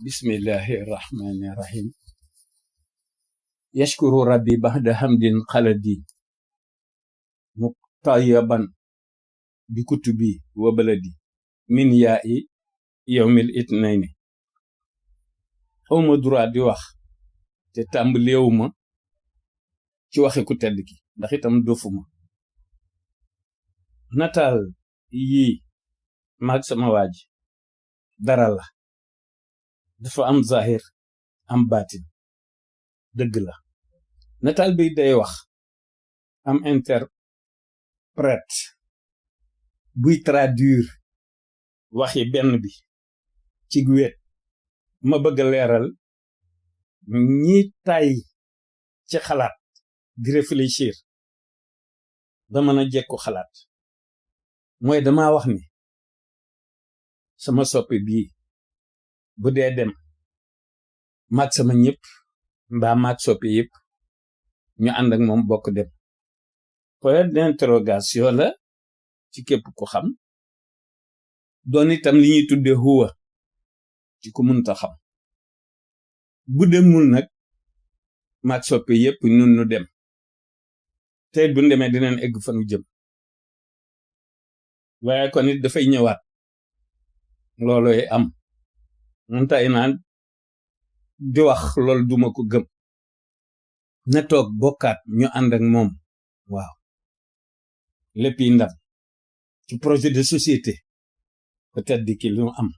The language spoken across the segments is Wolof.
بسم الله الرحمن الرحيم يشكر ربي بعد حمد خلدي مطيبا بكتبي وبلدي من يائي يوم الاثنين xawma droit di wax te tàmbaleewuma ci waxe ku tedd ki ndax itam dofuma nataal yii maag sama waaji dara la dafa am zahir am baatin dëgg la nataal bi day wax am interprète buy traduire waxi benn bi ci wet ma bëgg leeral ñi tay ci xalaat di réfléchir ba mën a jekku xalaat mooy dama wax ni sama soppi bii bu dee dem maag sama ñëpp mbaa maag soppi yëpp ñu ànd ak moom bokk dem point d'interrogation la ci képp ku xam doon itam li ñuy tudde huwa ci ku mënta xam bu demul nag maag soppi yëpp nun nu dem te bu demee dinañ egg fa nu jëm waaye kon it dafay ñëwaat looloy am mun tay naan di wax loolu duma ko gëm na toog bokkaat ñu ànd ak moom waaw lépp yi ndam ci projet de société peut-être di ki lu am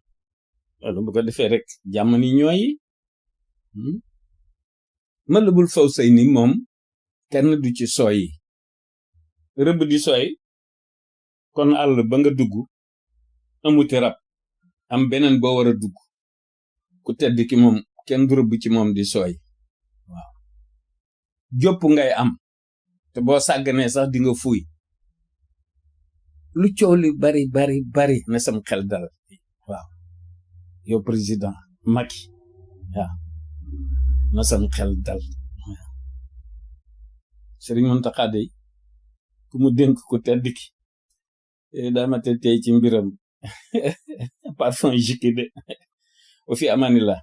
loolu bu ko defee rek jàmm ni ñooyi Matlabul Fawzayni moom kenn du ci sooyi rëbb di sooy kon àll ba nga dugg amuti rab am beneen boo war a dugg ku tedd ki moom kenn du rëbb ci moom di sooy waaw jopp ngay am te boo sàgganee sax di nga fuuy lu coow li bari na sam xel dal waaw yow président Macky waaw na sam xel dal Serigne Mountakha dey ku mu dénk ku tedd ki daama te tey ci mbiram parfum jikki de o fi amanila